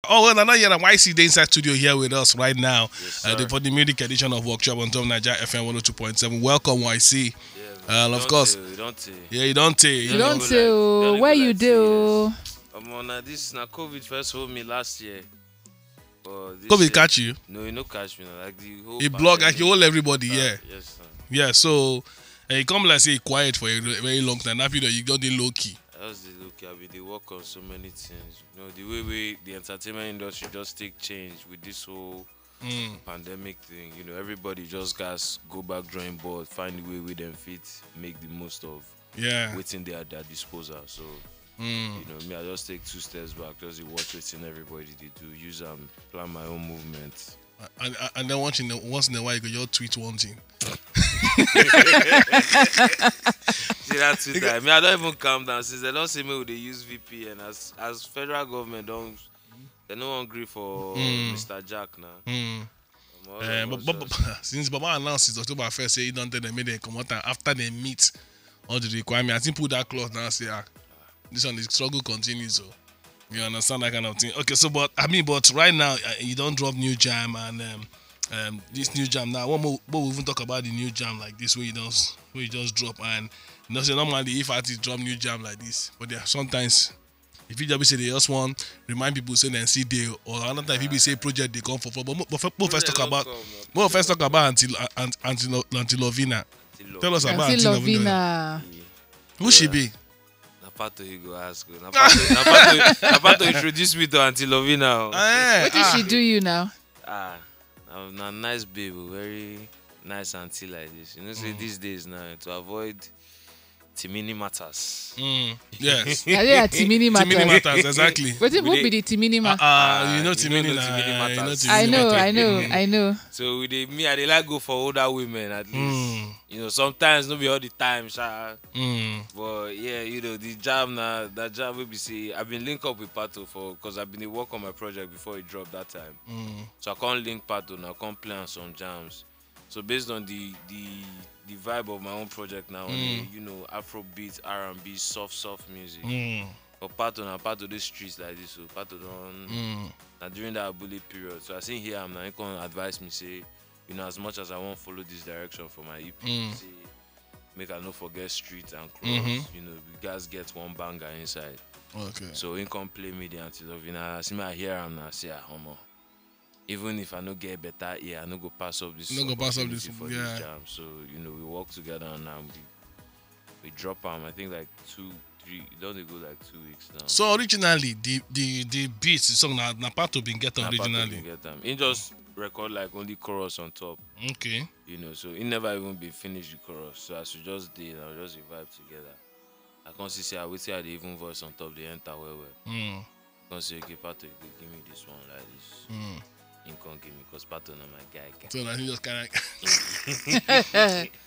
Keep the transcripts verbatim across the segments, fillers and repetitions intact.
Oh, well, I know you're Y C dey inside studio here with us right now. Yes, uh, the, for the music edition of Workshop on Top Naija F M one oh two point seven. Welcome, Y C. Yeah, man. Uh, of course. You don't say. Yeah, you don't say. You don't say. Where you do? I'm on uh, this na COVID first hold me last year. But this COVID year, catch you? No, you no catch me. Like the whole. It block like you hold everybody. Uh, yeah. Yes, sir. Yeah. So, and you come like say quiet for a very long time. That period you got the low key. I just dey look, I been dey work on so many things. You know, the way we the entertainment industry just take change with this whole mm. pandemic thing. You know, everybody just gas go back drawing board, find the way we them fit make the most of yeah waiting there at their disposal. So mm. You know, me I just take two steps back, just watch waiting everybody they do, use and plan my own movement. And, and then once in a, once in a while, you go just tweet one thing. See that Twitter. I mean, I don't even calm down since they don't see me with the use V P N as as federal government don't they no agree for mm. Mister Jack now. Mm. Uh, but, but, but since Baba announced it October first, say he don't tell them make they come out after they meet all the requirements. I think put that clause now say ah, this one the struggle continues. So you understand that kind of thing. Okay, so but I mean, but right now uh, you don't drop new jam and um, um, this new jam now. What more? What we even talk about the new jam like this where you don't where you just drop and you know say normally if artists drop new jam like this, but there are sometimes if you just say they just want remind people say then see they or another time if you say project they come for for but but first talk about but first talk about until until until Lovina. Tell us about Auntie Lovina. Who she be? Na Pato you go ask. Na Pato, na Pato, na Pato introduce me to Auntie Lovina. Eh, what did she do you now? Ah, na, na nice babe, oh, very nice auntie like this. You know, say mm. These days now to avoid timini matters. Mm. Yes. Are they a timini matters? Timini matters, exactly. What will be the timini matters? Uh, uh, you know timini, you know timini matters. I know, I know, I know. So with the, me, I dey like go for older women at least. Mm. You know, sometimes not be all the time, sha. Mm. But yeah, you know, the jam na that jam will be say I've been linked up with Pato for because I've been work on my project before it dropped that time. Mm. So I can't link Pato now, I can't play on some jams. So based on the the the vibe of my own project now, mm. You know, Afrobeat, R and B, soft soft music. Mm. But Pato na Pato dey streets like this, so Pato don mm. Na during that bullet period. So I see here am now, he come advise me say, you know, as much as I wan follow this direction for my E P, mm. Say, make I no forget street and cross. Mm-hmm. You know, we guys get one banger inside. Okay. So he come play me the Auntie Lovina. As me I hear am now, say, ah, homo. Even if I no get better ear, I no go pass up this. No go pass up this for yeah. This jam. So you know we work together and um, we, we drop am. I think like two, three. It don't go like two weeks now. So originally the the the beat the song na na Pato been get am originally. Been get am. He just record like only chorus on top. Okay. You know, so he never even been finished the chorus. So as we just did, I just vibe together. I can't see say I wait till I dey even voice on top. They enter well well. Mm. Come say, okay, Pato, you go give me this one like this. Mm. He come give me because Pato na my guy. Guy. So now he just kind of.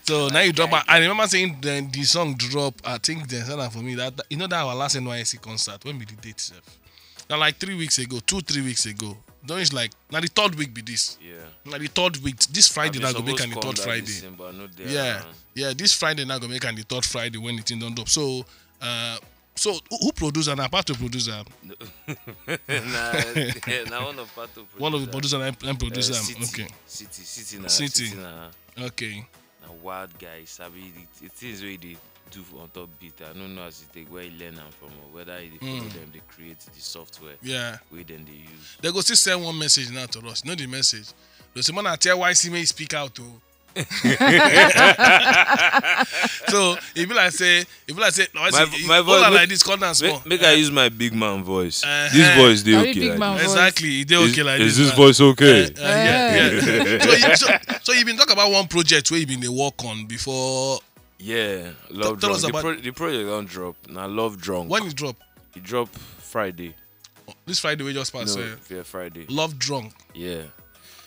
So now you drop. I remember saying the, the song drop. I think they said that for me that you know that our last N Y S C concert when we did date self. Now like three weeks ago, two three weeks ago. Don't it's like now the third week be this. Yeah. Now the third week. This Friday now go make am the third Friday. Yeah. Yeah. This Friday now go make am the third Friday when the thing don't drop. So. Uh, So who, who produce am? Na Pato produce am. Na yeah, na one of Pato producer. One of the producer and, and producer. Uh, City, okay. City, City na City. City na. Okay. Na wild guy. Sabi the, the things wey dey do on top beat. I don't know as he take where he learn am from or whether he dey follow mm. Them dey create the software. Yeah. Wey dem dey use. They go still send one message now to us. You know the message. They say man I tell Y C make he speak out o. So if you like say if you like say my, my voice like this come down small make, make I use my big man voice uh-huh. This voice dey okay big like man this. Exactly e dey okay like is this voice okay uh, uh, yeah, yeah. So, you, so, so you been talk about one project where you been dey work on before yeah love T- drunk the, about... pro- the project don drop na love drunk when you drop you drop Friday This Friday we just passed. No, uh, yeah, Friday. Love drunk. Yeah.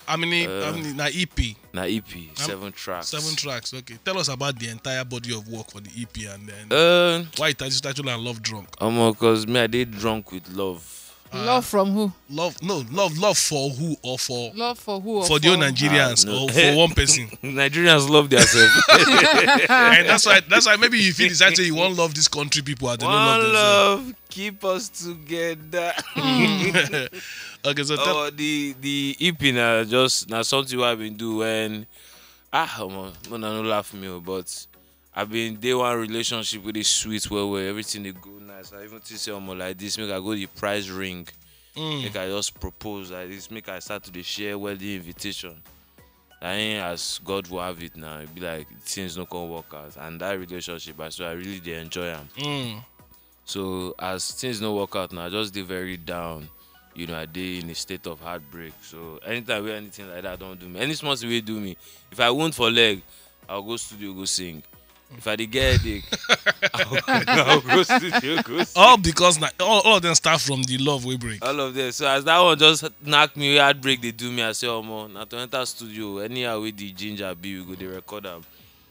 How many? Uh, how many? Na E P. Na E P. How, seven tracks. Seven tracks. Okay. Tell us about the entire body of work for the E P and then uh, why title title and love drunk. Um, cause me I did drunk with love. Love from who? Love, no, love, love for who or for? Love for who or for? For the whole Nigerians, ah, no, or for one person? Nigerians love themselves. And that's why, that's why maybe if you decide to, you won't love this country people, I don't love them. One love, keep us together. Okay, so oh, the the E P now, just now something what I've been doing. Ah, omo, no, no, no laugh me, oh, but I've been day one relationship with this sweet well, where everything they go nice. I even think say omo like this, make I go the prize ring, mm, make I just propose like this, make I start to the share wedding invitation. I ain't as God will have it now. It be like things no can work out, and that relationship, I so I really they enjoy am. Mm. So as things no work out now, I just dey very down. You know, I dey in a state of heartbreak. So anytime where anything like that don't do me, any small thing will do me. If I wound for leg, I'll go studio go sing. If I dey get headache, I'll, I'll go studio go sing. All because na, all, all of them start from the love we break. All of them. So as that one just knock me, heartbreak they do me. I say, omo, na to enter studio. Anyhow with the ginger be, we go dey record am.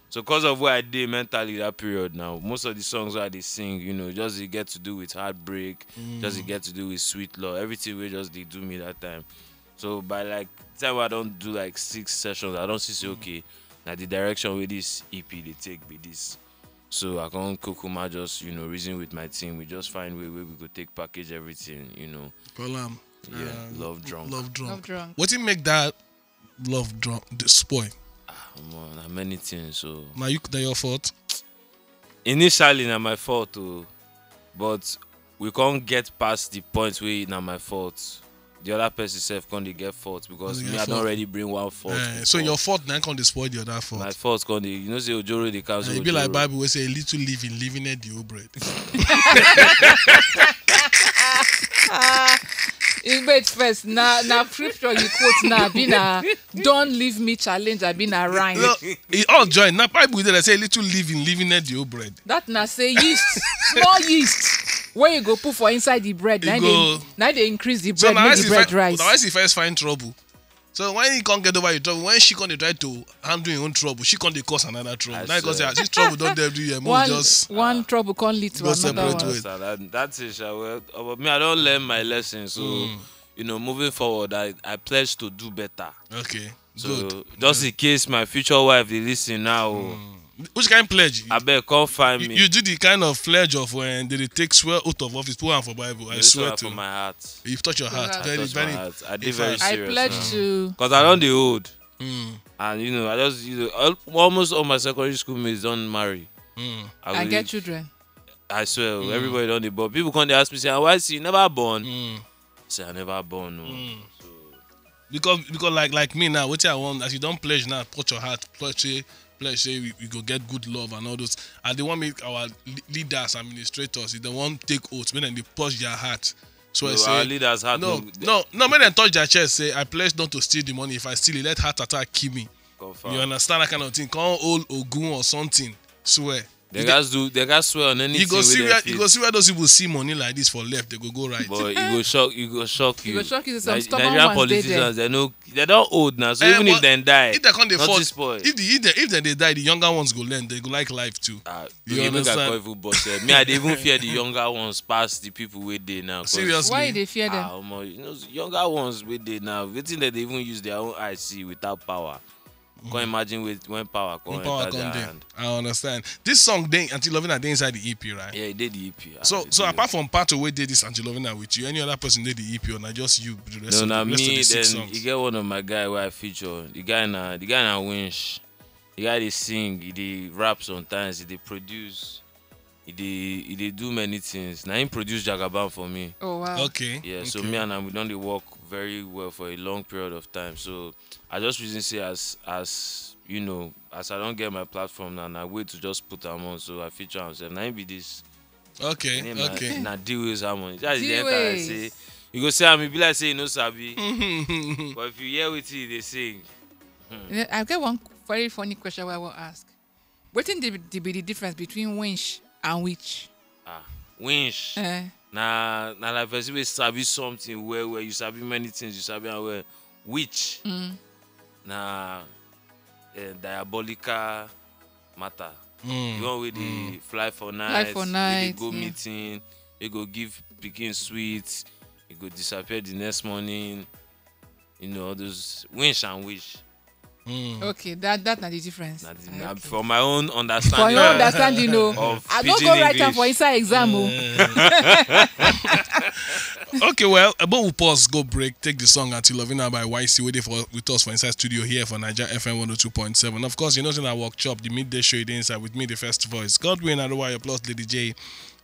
So because of where I did mentally that period now, most of the songs I did sing, you know, just they get to do with heartbreak, mm, just they get to do with sweet love, everything we just they do me that time. So by like time I don't do like six sessions, I don't see say, mm, okay, now the direction with this E P they take be this. So I can't kukuma just, you know, reason with my team. We just find way where we go take package everything, you know. Call am. Yeah, uh, love drunk. Love drunk. Love drunk. What did make that love drunk, the spoil? Ah, omo, na many things. So now you, na your fault. Initially, na my fault, oh, but we can't get past the point where na my fault. The other person self can't dey get fault because me, I don't already bring one fault. Eh, so your fault now can't spoil the other fault. My fault can't dey, you know, say Ojoro dey cancel. Eh, e be like Bible wey say, "A little leaven, leavened the whole bread." Wait first. Now, now scripture you quote now, be na, "Don't leave me challenge," I be na rhyme. No, it all join. Now Bible dey say, "A little leaven, leavened the whole bread." That na say yeast, small yeast, where you go put for inside the bread. Now they increase the bread, make the bread rise. Now I see first find trouble. So when he can't get over the trouble, when she can't try to handle her own trouble, she can't dey cause another trouble. Now because this trouble don't do you, one, just one trouble can't lead to another one. That, that is uh, well, uh, me, I don't learn my lesson. So, mm, you know, moving forward, I, I pledge to do better. Okay. So good. Just in case my future wife they listen now, oh, which kind of pledge? I beg, come find me. You do the kind of pledge of when they take swear oath of office, put am for Bible. I swear to my heart. You've touched your heart. Very, very. I did very serious. I pledge to. Because I don't dey old. Mm. And you know, I just, you know, almost all my secondary school mates don't marry. Mm. I get children. I swear, mm, everybody don't dey born. People come dey ask me say, "Ah, why see you never born?" Mm. Say, "I never born, no." Mm. So, because, because like, like me now, what I want, as you don't pledge now, put your heart, pledge say, pledge say we, we go get good love and all those. And they want make our leaders, administrators, if they want take oaths, make them dey purge their heart. So I say, our leaders heart no, no, no, make them touch their chest. Say, "I pledge not to steal the money. If I steal it, let heart attack kill me." Confirm. You understand that kind of thing? Come hold Ogun or something. Swear. They guys do. They guys swear on anything. You go see where, you go see where those people see money like this for left. They go go right. But you go shock. You go shock you. You go shock you. Some stubborn Nigerian politicians, they know they don't old now. So even if they die, if they can't afford, if the, if they, if they, they die, the younger ones go learn. They go like life too. Ah, you understand? Me, I dey even fear the younger ones past the people where they now. Seriously, why they fear them? Ah, omo, you know, younger ones where they now. Wetin dem dey even use their own eye see without power. Come imagine with when power come enter their hand. I understand. This song dey Auntie Lovina dey inside the E P, right? Yeah, it did the E P. So, so apart from Pato wey dey this Auntie Lovina with you, any other person dey the E P or na just you? No, na me. Then you get one of my guy where I feature. The guy na, the guy na Winch. The guy dey sing, he dey rap sometimes, he dey produce. He dey, he dey do many things. Na him produce Jagaban for me. Oh wow. Okay. Yeah, so me and am, we don dey work very well for a long period of time. So I just reason say as, as you know, as I don get my platform now, na way to just put am on. So I feature am sef. Na him be this. Okay, okay. Na D-Ways Harmony. That is the enter I say. You go say am, e be like say you no sabi. But if you hear wetin he dey sing. I get one very funny question wey I wan ask. Wetin dey be the difference between winch and witch? Ah, winch. Eh. Na, na like person wey sabi something well well. You sabi many things. You sabi am well. Witch. Mm. Na, eh, diabolical matter. Mm. The one wey dey fly for night. Fly for night. Wey dey go meeting. Wey go give pikin sweet. You go disappear the next morning. You know, all those wish and wish. Okay, that that na the difference. Na the- Ah, na okay. For my own For understanding. your uh, understanding, no. of I don't pidgin go write am English. for inside exam. Oh. Okay, well, uh, but we'll pause, go break, take the song Until Loving Her by Y C, waiting for with us for inside studio here for Niger F M one oh two point seven. Of course, you know, in our workshop, the midday show, it inside with me, the first voice, Godwin Adebayo plus Lady J.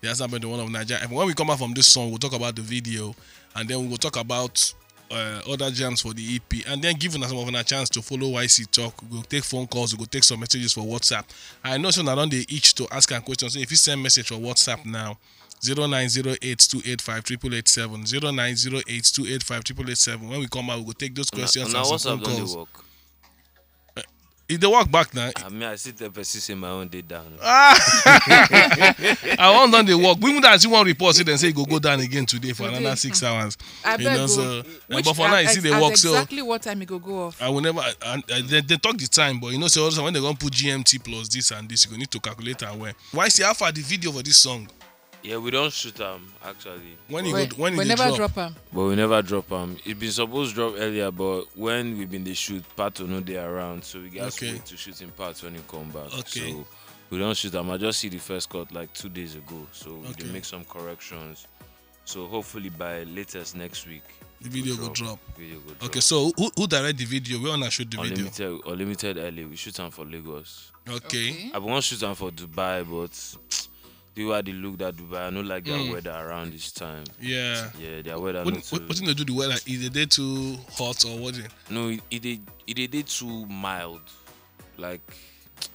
That's happened to one of Niger F M. When we come out from this song, we'll talk about the video, and then we'll talk about uh, other gems for the E P, and then giving us some of a chance to follow Y C talk. We'll take phone calls, we'll take some messages for WhatsApp. I know some around the itch to ask a question. So if you send message for WhatsApp now, zero nine zero eight two eight five triple eight seven, zero nine zero eight two eight five triple eight seven. When we come out, we'll take those Una- questions una and some WhatsApp phone don dey calls. Work. If they walk back now, I mean, I see the person say my own day down. I want them to work. We would as you want report, say they say go go down again today for Today. Another six hours. I You beg know, go. so, Which but for are now, you see ex- they at work, so exactly what time you go go off. I will never. I, I, they, they talk the time, but you know, so also when they gonna put G M T plus this and this, you go need to calculate and where. Why see how far the video for this song? Yeah, we don't shoot them actually. When you We, go, when we you never drop, drop am. But we never drop them. It been supposed to drop earlier, but when we been the shoot, Pato no dey around, so we got Okay. to wait to shoot in parts when he come back. Okay. So we don't shoot them. I just see the first cut like two days ago, so we Okay. dey make some corrections. So hopefully by latest next week, the video we go drop. Video go drop. Okay, so who, who direct the video? Where una shoot the video? Unlimited, Unlimited L A. We shoot them for Lagos. Okay. I want shoot them for Dubai, but the way they look that Dubai, I don't like their Mm. weather around this time. Yeah. Yeah, their weather What, not too. what, what thing they do the weather? Is the day too hot or what? Is it? No, it it dey it dey too mild. Like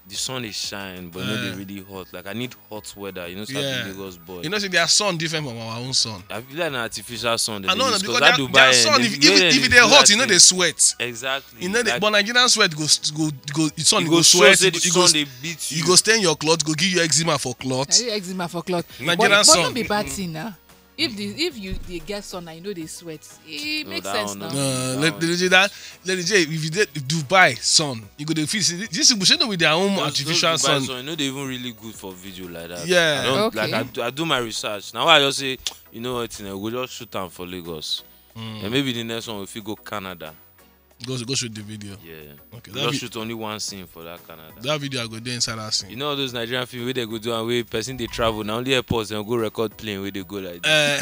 the sun is shine, but not Uh. dey really hot. Like I need hot weather. You know, so I Yeah. be Lagos boy. You know, see, their sun different from our own sun. I feel like an artificial sun. They I dey know use, 'cause because that their, Dubai their and sun, the if, way if, they if do they're hot, that you know thing, they sweat. Exactly. You know, they, Like, but Nigerian sweat goes go go you you go go sweat. so You the go, you sun go, dey beat you you. Go stain your clothes. Go give you eczema for Na clothes. you eczema for cloth. Nigerian But, but sun. No be bad thing now. If the if you dey get sun and you know they sweat, it No, makes that sense one now. no. No, That let, one. let, let, that let me say if you dey Dubai sun, you go dey feel say this people say no with their own Those- artificial those Dubai sun. sun, you know they even really good for video like that. Yeah. I don't, Okay. Like I, do- I do my research. Now I just say, you know what, you know, we just shoot them for Lagos. Mm. And maybe the next one we fit go Canada. Go go shoot the video. Yeah. Okay, We that, just vi- shoot only one scene for that Canada. That video I go there inside that You scene. Know all those Nigerian films where they go do and where person they travel. Now only airports and go record plane where they go like this. Uh,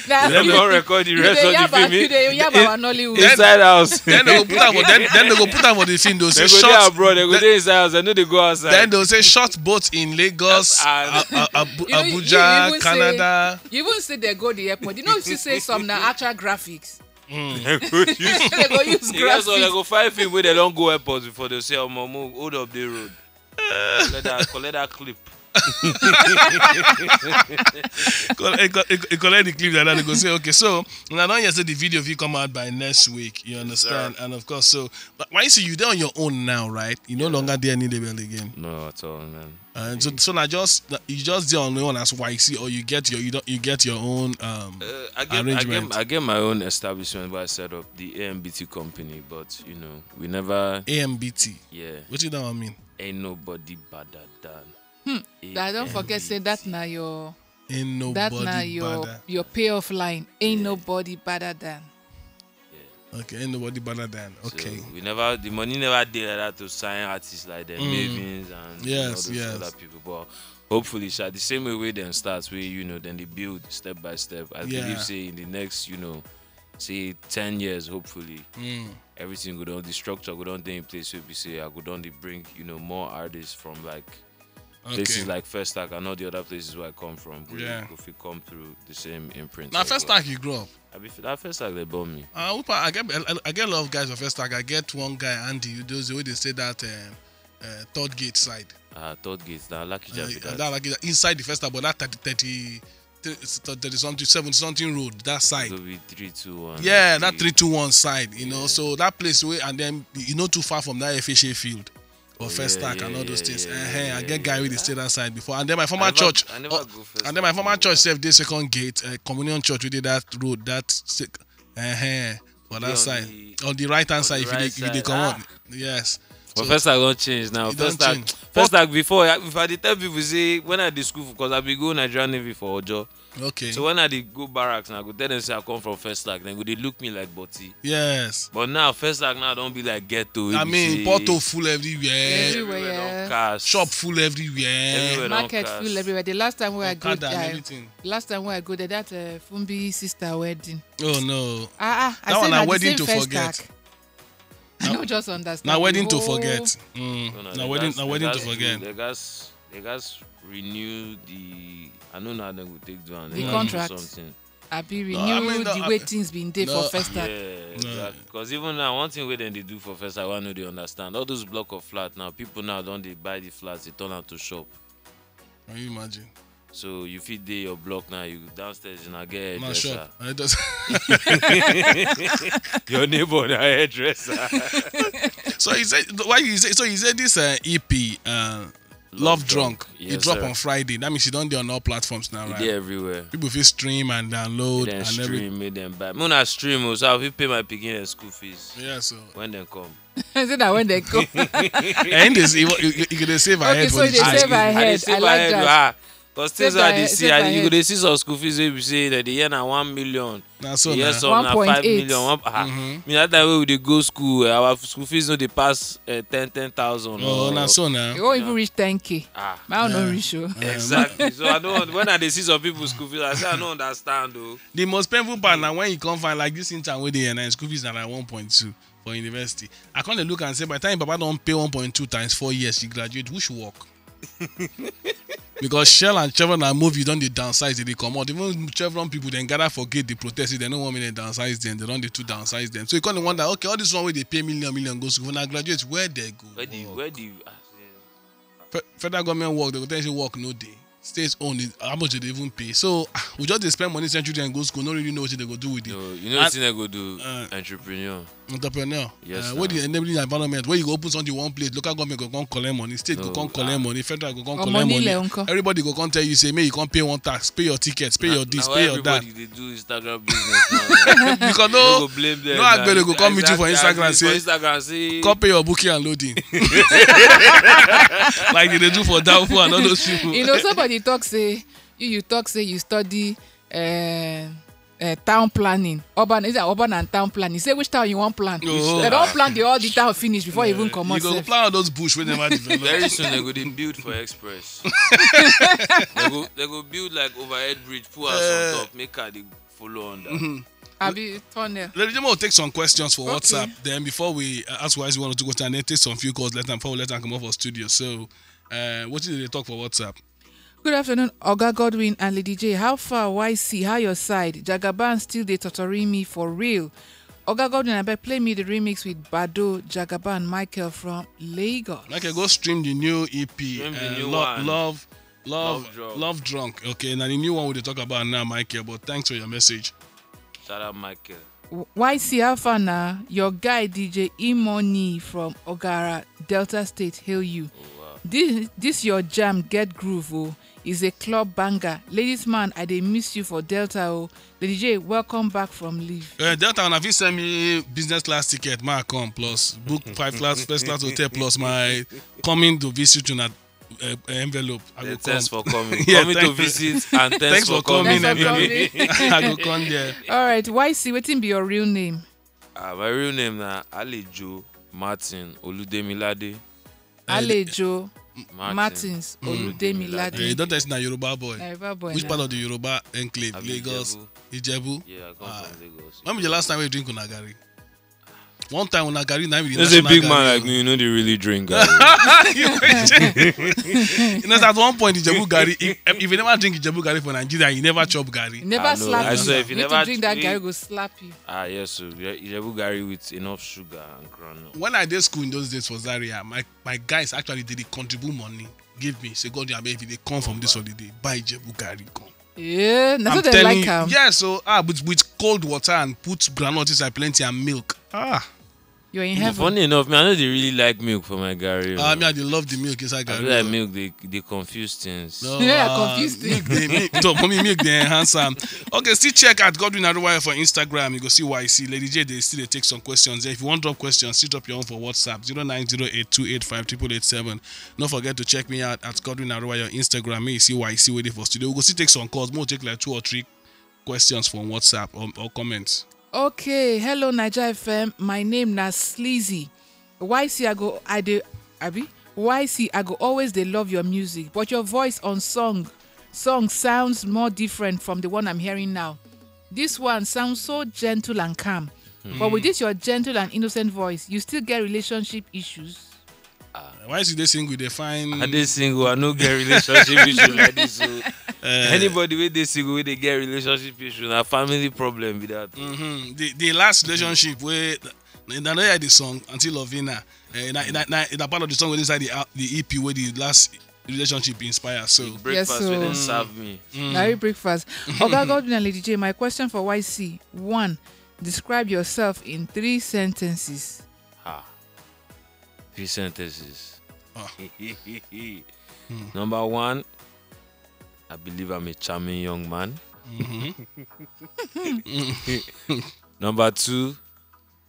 Now, They you, go record the you rest dey of the yab film. am- you dey yab in- our Nollywood. Inside house. then they go put am for then, then they go put am for the film. They'll say They go there shot. abroad. They go then- there inside house. I know they go outside. Then they'll say shot boat in Lagos, Ah. uh, uh, Abu- You know, you- you Abuja, even say- Canada. You even say they go the airport. You know, if you say some na actual graphics. They go use They go use Yes, so they graphics. Go find film where they don't go airport before they say, "Oh, mama, hold up the road." Collect that, collect that clip. Col- eh, co- eh, eh, collect the clip like that. They go say, okay, so now don't you say the video will come out by next week. You understand? And of course, so but why you see you there on your own now, right? You no longer there any label again. No, at all, man. And so, so now just you just there on your own as Y C, or you get your you don't you get your own um Uh, I get, I arrangement. get, I get my own establishment where I set up the A M B T company, but you know, we never, A M B T. Yeah, What do that one mean? Ain't nobody badder than. Hmm. I don't forget say that na your Ain't that na nobody your badder. Your payoff line. Ain't nobody badder than. Okay, ain't nobody badder than. Okay. So we never, the money never did like that to sign artists like the Mm. Mavens and Yes, all those yes. Other people. But hopefully, sha, the same way, way them start, we, you know, then they build step by step. I Yeah. Believe, say, in the next, you know, say ten years, hopefully, Mm. everything go down, the structure go down there in place. So we say, I go down, they bring, you know, more artists from like Okay. places like First Act and all the other places where I come from. We Yeah. If we come through the same imprint. Now, as first well. Act you grow up. I be that First Act they born me. Uh, Upa, I get I, I get a lot of guys for First Act. I get one guy Andy. Those the way they say that uh, uh, third gate side. Ah, third gate. Now lucky Uh, job. Be that. that like inside the First Act, but that thirty, thirty, thirty something, seventy something road that side. Go be three two one. Yeah, that three two one side, you know. Yeah. So that place way, and then you know too far from that F H A field or Oh, First yeah, Act and yeah, all those yeah, things. yeah, Uh-huh, yeah, I yeah, get guy yeah. with the stay that side before, and then my I former never, church, I never go First and then my Act former anymore. Church serve the second gate, uh, Communion Church. We did that road, that se- uh-huh, for that Dey on side, the- on the right hand on side. the If you right dey- if you dey side. come Ah. on, yes. But first I don change now. First act, first act before, if I dey tell people say when I dey school, because I be go Nigerian Navy for Ojo. Okay. So when I dey go barracks, I go tell them say I come from first act. Then go dey look me like body. Yes. But now first act now don be like ghetto. I mean, pothole full everywhere. Everywhere. Shop full everywhere. Market full everywhere. The last time where I go there, last time where I go there, that uh, Fumbi sister wedding. Oh no. Ah ah. That one na wedding to forget. I no just understand. Na wedding to forget. Mm. Na wedding, na wedding to forget. They gas, they gas renew the. I know now they go take do and the contract. Something. Abi renew the way things been dey for first time. Yeah, because even now, one thing wey dem dey do for first time, I no dey understand. All those block of flat now, people now don dey buy the flats, they turn am to shop. Can you imagine? So you fit dey your block now, you downstairs, you na get hairdresser. Your neighbor na hairdresser. So you say why you say so you say this uh, E P uh, Love Drunk. Yes, e drop on Friday. That means e don dey on all platforms now, right? E dey everywhere. People fit stream and download and everything. Make dem buy. Make una stream o, so I fit pay my pikin dem school fees. Yeah, so when dem come. Say that when they go. And this you you you dey save ahead. Okay, so they save ahead. I like that. Because things are dey see, you go dey see some school fees wey be say that the year na one million. Na so na. One point eight. One, ah, me that time wey we dey go school, eh, our school fees no dey pass uh, ten, ten thousand. Oh, na so na. You won't even reach ten k. Ah, mine no reach o. Exactly. So I don't. When I dey see some people school fees, I say I don't understand though. The most painful part na when you come find like this in town wey dey here na school fees na like one point two. For university. I come dey look and say by the time Baba don pay one point two times four years, she graduate, which work? Because Shell and Chevron and Mobil don dey downsize, they dey comot. Even Chevron people dem gather for gate dey protest, say dem no want make dem downsize dem, they don dey too downsize dem. So you come dey wonder, okay, all this one wey dey pay million million go school, na graduate where they go? Where the where the ah, Fe- federal government work, they go tell you say work no dey. State own, how much they even pay? So ah, we just dey spend money, send children go school, no really know what they go do with it. No, you know what they go do? Uh, entrepreneur. Entrepreneur. Yes. Uh, what the enabling environment where you go open something one place, local government go come collect money, state go come collect money, federal go come collect money. Everybody go come tell you say, make you come pay one tax, pay your tickets, pay your this, pay your that. Everybody dey do Instagram business now. Because no, no go blame them. No agbero go come meet you for Instagram say, come pay your booking and loading. Like they dey do for Doubtful and all those people. You know, somebody talk say you you talk say you study uh, uh, town planning, urban is that urban and town planning. Say which town you want plan. Oh. They don't plan the all the town finish before you even come out. You go plan all those bush wey never develop. Very soon they go dey build for express. They go they go build like overhead bridge, put us on top, make car dey follow under. Abi tunnel. Let me take some questions for WhatsApp. Then before we uh, ask why you want to go and then take some few calls, let them follow, let them come up for studio. So, uh, what did they talk for WhatsApp? Good afternoon, Oga Godwin and Lady J. How far, Y C? How your side? Jagaban still dey torturing me for real. Oga Godwin, I bet play me the remix with Bado, Jagaban, Michael from Lagos. Michael, go stream the new E P. Stream the uh, new lo- one. Love, love, love drunk. Love drunk. Okay, now the new one we dey talk about now, Michael. But thanks for your message. Shout out, Michael. Y C, how far na? Your guy D J Imoni from Ogara, Delta State, hail you. Oh, wow. This this your jam get groove o. Is a club banger. Ladies man, I dey miss you for Delta o. Lady J, welcome back from leave. Uh, Delta, una fit send me business class ticket, ma come plus book five class, first class hotel plus my coming to visit you na uh, envelope. I go come. Thanks for coming. Yeah, coming to visit and thanks for coming. Thanks for coming. I go come there. All right, Y C, wetin be your real name? Ah, my real name na Alejo Martin Oludemilade. Alejo Martins Oludemilade. Hey, don't tell me na Yoruba boy. Na Yoruba boy. Which part of the Yoruba enclave? Lagos, Ijebu. Yeah, I come from Lagos. When was the last time you drink una garri? One time una garri na be the national garri. As a big man like me, you know they really drink garri. You know, at one point, Ijebu garri, if, if you never drink Ijebu garri for Nigeria, you never chop garri. Never slap you. I swear, if you never drink that garri, go slap you. Ah, yes, so Ijebu garri with enough sugar and groundnut. When I did school in those days for Zaria, my, my guys actually did contribute money, give me, say, God, I if they come from this holiday, buy Ijebu garri, come. Yeah, that's what they like. Yeah, so ah, with, with cold water and put groundnut inside plenty and milk. Ah. You're in But heaven. funny enough, me, I know they really like milk for my garri. Ah, Oh. me, I dey love the milk inside I garri. feel like Oh. Milk they they confuse things. No, Yeah, ah, confuse milk dey milk, to, for me, milk dey enhance am. Okay, still check at Godwin Aruwaya for Instagram. You go see Y C. Lady J, they still dey take some questions. If you want drop questions, still drop your own for WhatsApp, zero nine zero eight two eight five triple eight seven. Don't forget to check me out at Godwin Aruwaya on Instagram. Me, you see Y C waiting for studio. We go still take some calls. We'll take like two or three questions from WhatsApp or, or comments. Okay, hello Naija F M. My name na Sleazy. Y C I go I dey abi? Y C I go always dey love your music, but your voice on song song sounds more different from the one I'm hearing now. This one sounds so gentle and calm. But with this your gentle and innocent voice, you still get relationship issues. Why is they single? They find. I dey single. I no get relationship issue like this. So eh, anybody wey dey single wey dey get relationship issue na family problem be that. Mm-hmm. The, the last relationship where na know the song Auntie Lovina. Uh, na, na, na, na part of the song wey inside the, uh, the E P where the last relationship inspire. So Breakfast so- wey dem serve me. Merry breakfast. Oga Godwin and Lady J, my question for Y C. One, describe yourself in three sentences. Ah, three sentences. Ah. Number one, I believe I'm a charming young man. Number two,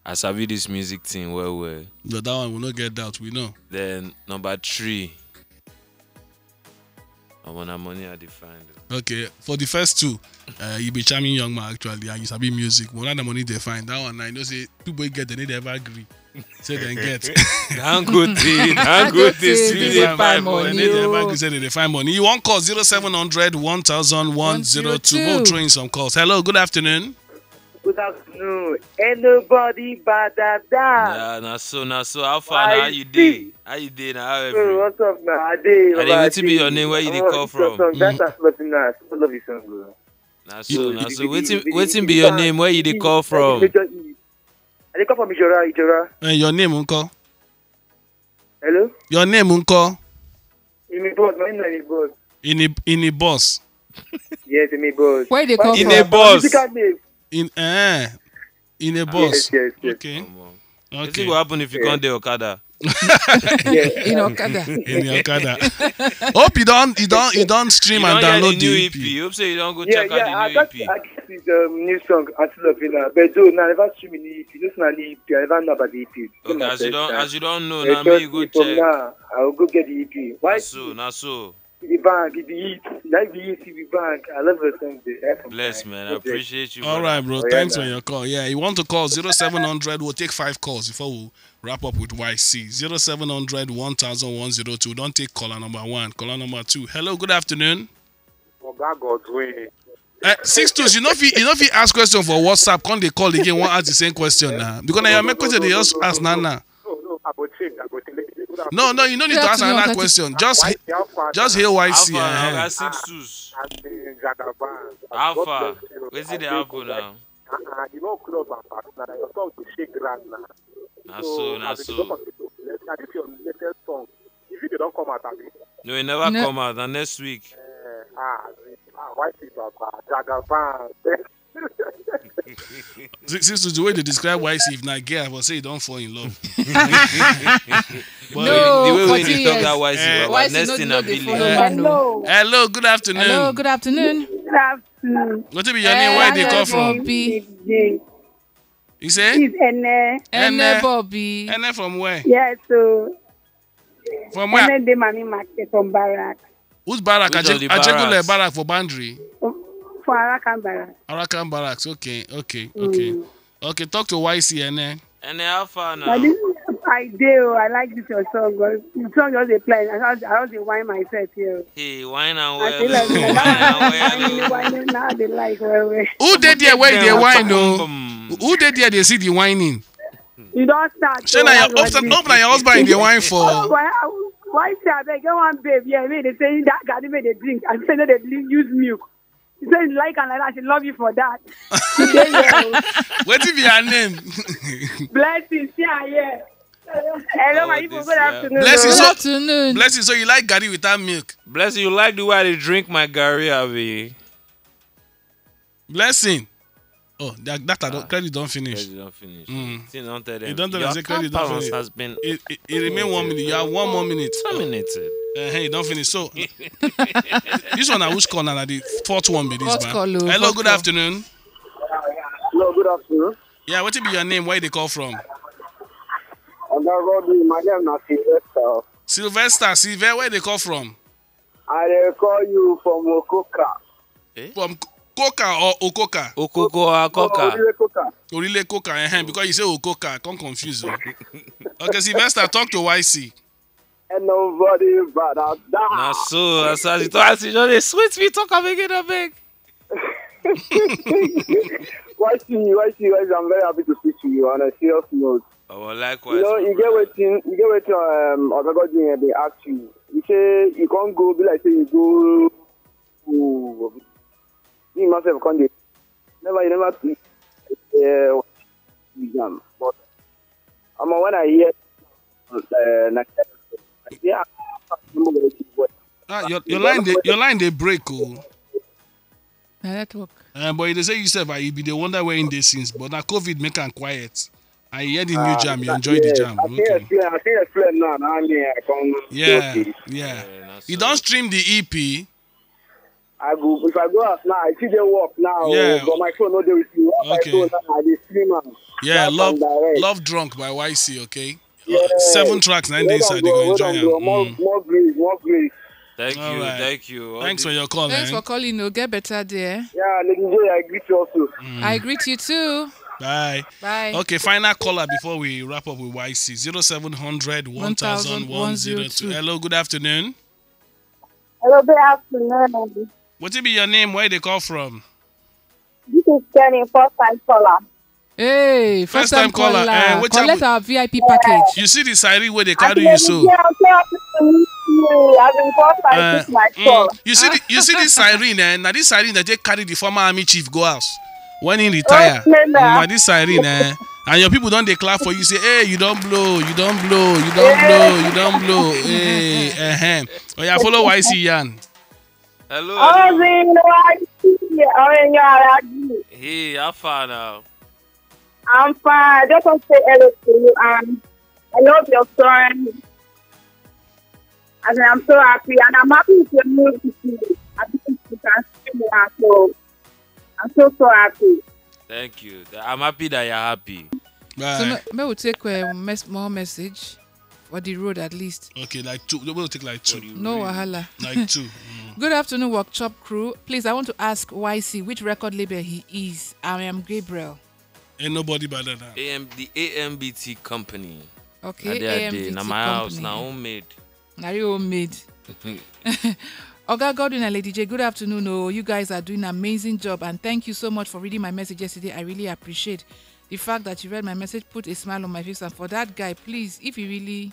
I sabi this music thing well well. But that one will not get doubt. We know. Then number three, I want money I dey find. Oh. Okay, for the first two, uh, you be charming young man actually, and you sabi music. One of the money they find that one, I know say people get they need ever agree. Say they get. Dangote, Dangote, still dey find Find money. They need ever yo. agree. Say they find money. You want call zero seven hundred one thousand one zero two. We'll throw in some calls. Hello, good afternoon. Good afternoon. Anybody bada da. Yeah, na so, na so. How far na? How you dey? How you dey? Na how So every? What's up now? I dey. I dey, wetin be your name? Where you dey call from? That's a floating now. I love you, song, bro. Na so, na so. Wetin, wetin be your name? Where you dey call from? Major E. I dey call from Ijora, Ijora. Eh, your name, uncle. Hello? Your name, uncle. Imi boss. My name is Imi boss. In a in a bus. Yes, Imi boss. Where you dey call In from? a bus. Musical name. In eh in a bus. Yes, yes, yes. Okay. Omo. Okay. Wetin go happen if you come dey Okada? Yes. In Okada. In the Okada. Hope you don't you don't you don't stream You and don hear download the new the E P? E P. Hope say you don go Yeah, check yeah. I out got the new E P. I got this um, new song, Auntie Lovina. But though, now I never stream the E P. This na the E P. I never know about the E P. Okay, as you don as you don know Eh, now, make you go just from check. Now, I will go get the E P. Why? Na so, na so. The bank, the E P. Like the E P, the bank. I love the song. The Bless, man. I appreciate you. All Brother. Right, bro. Oh, yeah, Thanks for man. Your call. Yeah, you want to call zero seven hundred? We'll take five calls before we wrap up with Y C. Zero seven hundred one thousand one zero two. Don't take caller number one. Caller number two. Hello, good afternoon. Oga Godwin. Uh, six twos, you know if you, you know if you ask question for WhatsApp, can't they call again? Won't ask the same question now because now your make question they just ask now now. No, no, I go change. I go change. Good No, no, you don't need Yeah, to ask to another your question. Just Why? How far? just hear How Y C. far? Eh. Oga six twos. And the Jagaban. How God far? Bless you. Wetin I dey say happen good now? Ah, you know, club and party now. Your talk to shake ground now. Na so, na as you so. Come out, now this your latest song. If you don't come out, abi? No, e never No. Come out. Na next week. Eh, ah, ah, why people are Jagaban? See, see, so the way they describe Y C, if not gay, I will say you don't fall in love. But No, The way we fourteen dey talk years. that Y C, Eh. Baba, Y C next no thing no I dey be follow like. man o. Hello. Hello, good afternoon. Hello. Hello, good afternoon. Good afternoon. What be your name? Where they call Hello, from? Bobby. This You say? is Ene. Ene. Ene Bobby. Ene from where? Yes, so From where? Ene de Mami Market from Barrack. Who's Barrack? Which of the Ajegule barracks? Barrack for Boundary. For Arakan Barrack. Arakan Barracks. Okay, okay, okay. Okay, talk to Y C N A. And how far now? But this, I do. I like this your song. But the song just dey play. I just, I just dey whine myself here. Hey, wine and I well. feel like Oh, wine and well. whining, whining now they like well well. Who dey there where they Dem whine? boom, Oh? boom. Who dey there they see the whining? You don't start. Shey na your husband, hope na your husband dey whine for. Why, why say I beg? Get one babe. Yeah, me they say that garden may they drink. I say no, they drink, use milk. He said like and like that. I love you for that. Today, yeah. Wetin be her name? Blessings. Yeah, yeah. Hello, my Oh, people. this, Good yeah. Afternoon. Blessings. Good So, afternoon. Blessing. So you like garri without milk? Bless you. Like the way I dey drink my garri, abi? Blessing. Oh, that, that I don't, credit don't finish. Credit don finish. Mm. Thing don tell them. He don tell them Your say credit account don balance finish. Has been It, it, it remain one minute. You have one more minute. Terminated. Uh, hey, don't finish. So, this one, I which corner? Na the fourth one be this, Fourth man. call, oh, Hello, fourth good call. Afternoon. Hello, good afternoon. Yeah, what be your name? Where they call from? Oga Godwin, my name na Sylvester. Sylvester, Sylvester, where they call from? I dey call you from Okoka. From Coca or Okoka? Okoko Akoka. Orile Coca. Orile Coca, eh, because you say Okoka, come confuse you. Okay, Sylvester, talk to Y C. And nobody but that. Na so as as you talk, as you just dey sweet me, talk am again, abeg. Y C, Y C, Y C, I'm very happy to speak to you on a serious note. Oh, likewise. You know, you get wetin, you get wetin um, Oga Godwin dey ask you. You say you can't go, be like say you go. Oh, me myself can't dey. Never, you never see. Uh, exam, but um, when I hear, uh, na, yeah, Ah, your, your line dey, your line dey break, oh. Na network. Uh, but they say yourself, I be the wonder where in this since, but now COVID make am quiet. I hear the new jam, you enjoy the jam. I think Okay. explain. I think explain now. Now me, I come. Yeah, Okay. yeah. Eh, na You so. Don't stream the E P. I go if I go out now. I see the work now. Yeah. But my phone no dey with me. What Okay. I go now, I dey stream am. Yeah, Live love, and direct. Love Drunk by Y C, okay? Yeah. Seven tracks, nine Well days, done, I dey go bro. Well enjoy done, am. bro. More, Mm. more grace, more grace. Thank All you, right. Thank you. All Thanks the- for your call, Thanks eh? for calling. Oh, get better there. Yeah, Lady J, I greet you also. I greet you too. Bye. Bye. Okay, final caller before we wrap up with Y C. Zero seven hundred, one thousand, one zero two. Hello, good afternoon. Hello, good afternoon. What be your name? Where they call from? This is Kenny, first time caller. Hey, first, First time time, caller. caller. Eh, what Collect happen? Our V I P package. You see the siren where they I carry think you so. I'm so happy to meet you. I've been first time Uh, since my mm, call. You see the, you see this siren, eh? Now this siren that they carry the former army chief go house when he retire. Okay, now. Now this siren, eh? And your people don't declare for you, say, hey, you don't blow, you don't blow, you don't blow, you don't blow. Hey, uh-huh. Oh yeah, follow Y C Yan. Hello. Oh, Hello. the N Y C, oh, in your radio. Hey, how far now? I'm fine. I just want to say hello to you. Um, I love your song. And I'm so happy. And I'm happy with your music too. I think you can sing more. So I'm so, so happy. Thank you. I'm happy that you're happy. Bye. So may, may we take a mes- more message for the road at least. Okay, like two. We'll take like two. No wahala. Like two. Mm. Good afternoon, Workshop crew. Please, I want to ask Y C which record label he is. I am Gabriel. Ain't nobody better than. A M, the A M B T company. Okay, Na there I A M V T dey. Na my house. company. Na homemade. Na you homemade. Oga Godwin and Lady J, good afternoon. Oh, you guys are doing an amazing job, and thank you so much for reading my message yesterday. I really appreciate the fact that you read my message, put a smile on my face, and for that guy, please, if you really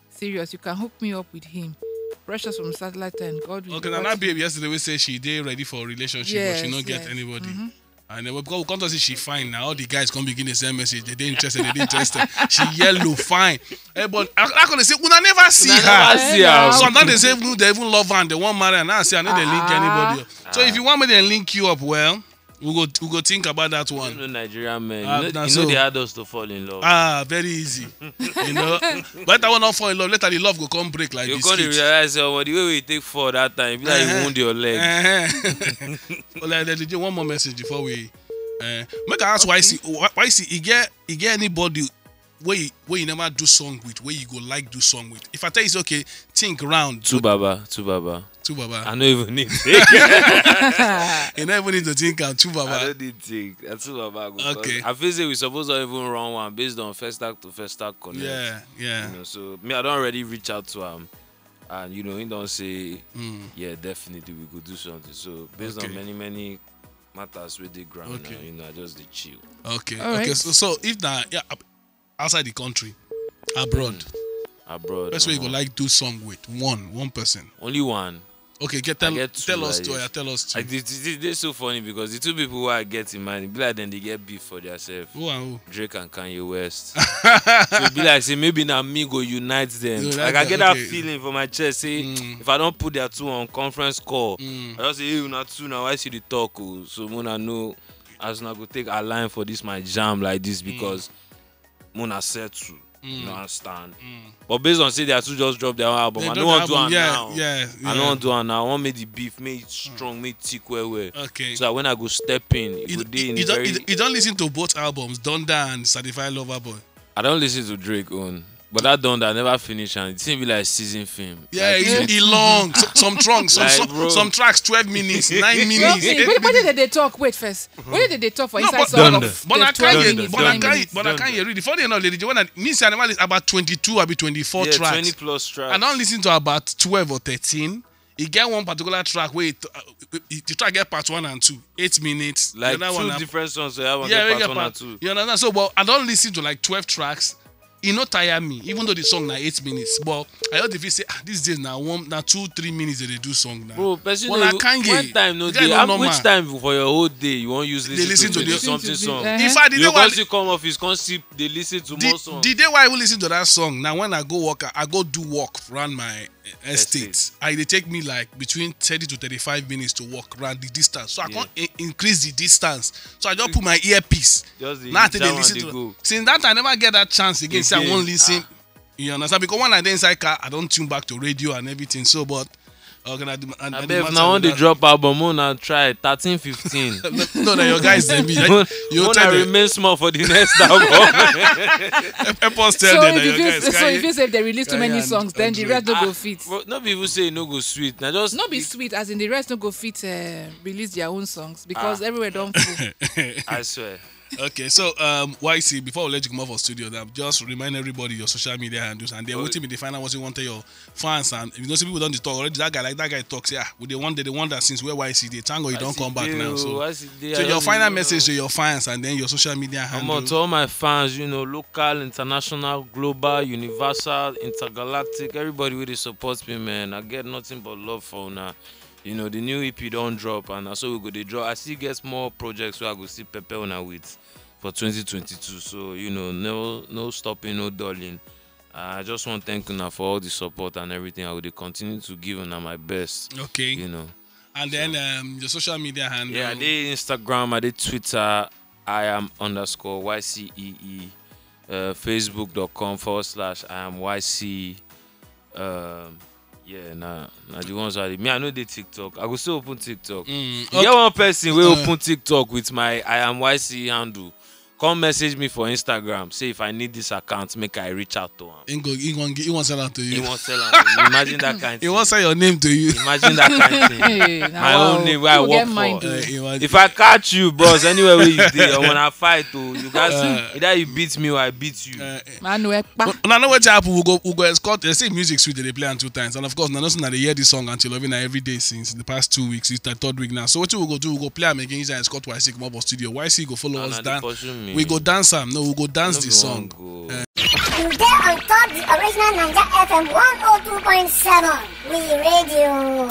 serious, you can hook me up with him. Precious from Satellite and Godwin. Okay, now that babe yesterday we say she dey ready for a relationship, but she Yes, no get yes. Anybody. And then because we come to see she fine now, all the guys come begin the same message. They dey interested, they dey interested. She yellow fine. Eh, but I, I could say una never see Una her. never see her. Sometimes they say no, they even love her and they want marry her. And I say I know they link Ah. Anybody. So if you want me to link you up, well, we go we go think about that You one. know Nigerian men. Ah, you know, na you so. know they add us to fall in love. Ah, very easy. You know, but I want not fall in love. Later the love go come break like you this. Come to realize, oh, the way we take fall that time, be like Uh-huh. You wound your leg. Uh-huh. Well, like, let me do one more message before we. Uh, make I ask Y C, Y C, you get you get anybody where you, where you never do song with, where you go like do song with. If I tell you, it's okay, think round. Two baba, two baba. Two baba. I don't even need. You never need to think am. Two I baba. Don't need think. That's two baba. Go Okay. I feel say we suppose to even run one based on first act to first act connect. Yeah, yeah. You know, so me, I don't already reach out to him, and you know, he don't say, Mm. yeah, definitely we could do something. So based Okay. On many many matters with the ground, Okay. Now, you know, I just the chill. Okay. All Okay. right. So, so if na, yeah, ab- outside the country, abroad, Abroad. best way you go uh-huh. Like do song with one one person. Only one. Okay, get I tell, get two tell us like two. This. Yeah, tell us two. Like this, this, this is so funny because the two people who I get in mind, be like then they get beef for themselves. Who and who? Drake and Kanye West. So it be like say maybe now me go unite them. Unite Like I them, get that okay. Feeling for my chest. Say Mm. If I don't put their two on conference call, Mm. I just say, hey, una two now. Why see the talk? Oh? So when I know as una go take align for this my jam like this, because muna settle. You understand? But based on say they are two just drop their own album, I don't want to do am now. I don't want to do am now. I want make the beef, make it strong, make it thick well well. Okay. So that when I go step in, it go dey in a very. You don't listen to both albums, Donda and Certified Lover Boy? I don't listen to Drake own, but that Donda never finish, and it seem be like season film. Yeah, like, it, it long. So, some trunks, some, like, some, bro, some tracks, twelve minutes, nine minutes. Okay, eight minutes. What did they talk? Wait first. What did they talk for inside song of but I can't, but I can't, but I can't really. Funny enough, lady, when I mean, say I never listen about twenty-two, I be twenty-four tracks. Yeah, twenty plus tracks. I don't listen to about twelve or thirteen. He get one particular track where it, uh, it, the track get part one and two, eight minutes. Like two different songs. So that one get part one and two. You understand? So, but I don't listen to like twelve tracks. E no tire me, even though the song na eight minutes, but I just dey feel say, ah, these days na one, na two, three minutes they dey do song now. Bro, person no, when time no dey, which time for your whole day you wan use listen to the something song? In fact, the day why I still come office, come see dey listen to more songs. The day why I even listen to that song, now when I go work, I go do work around my estate. I dey take me like between thirty to thirty-five minutes to walk around the distance. So I can't increase the distance. So I just put my earpiece. Just now I take dey listen to. Since that I never get that chance again. Say I won't listen. You understand? Because when I dey inside car, I don't tune back to radio and everything. So, but okay, I, I, I abeg, if na one dey drop album, una try thirteen, fifteen. No, no, your guys, they be. You tell them. Remain small for the next album. Help us tell them. So if you say if they release too many songs, then the rest no go fit. Bro, no be even say e no go sweet. Na just no be sweet as in the rest no go fit, uh, release their own songs because everywhere don full. I swear. Okay, so, um, Y C, before we let you come off of studio, now just remind everybody your social media handles and then wetin be the final words you want to tell your fans. And if you know, some people don't talk already. That guy, like that guy talks, yeah. We dey wonder, they wonder since where Y C dey. Thank God you don't come back now. So, so your final message to your fans and then your social media handle. To all my fans, you know, local, international, global, universal, intergalactic, everybody wey dey support me, man. I get nothing but love for una. You know, the new E P don drop, and na so we go dey drop. I still get more projects wey I go still pepper una with for twenty twenty-two. So, you know, no, no stopping, no dulling. I just want to thank una for all the support and everything. I will continue to give una my best. Okay. You know. And then, um, your social media handle. Yeah, I dey Instagram, I dey Twitter, I am underscore Y C E E, uh, facebook dot com forward slash I am Y C. Um, yeah, na, na the ones I dey. Me, I no dey TikTok. I go still open TikTok. Mm, you get one person wey open TikTok with my I am Y C handle. Come message me for Instagram. Say if I need this account, make I reach out to am. He go, he wan, he wan sell am to you. He wan sell am to you. Imagine that kind thing. He wan sell your name to you. Imagine that kind thing. Hey, my own name where I work for. Uh, if I catch you, bros, anywhere where you dey, or when I fight, oh, you guys, uh, either you beat me or I beat you. Uh, Manuel, but I know what happen. We go, we go escort. They say music sweet. They play am two times, and of course, now nothing that they hear this song until loving every day since the past two weeks. It's the third week now. So what we go do? We go play am again. Inside escort Y C come up for studio. Y C go follow us down. We go dance am. No, we go dance the song. You dey on top the original Naija F M one oh two point seven. We radio.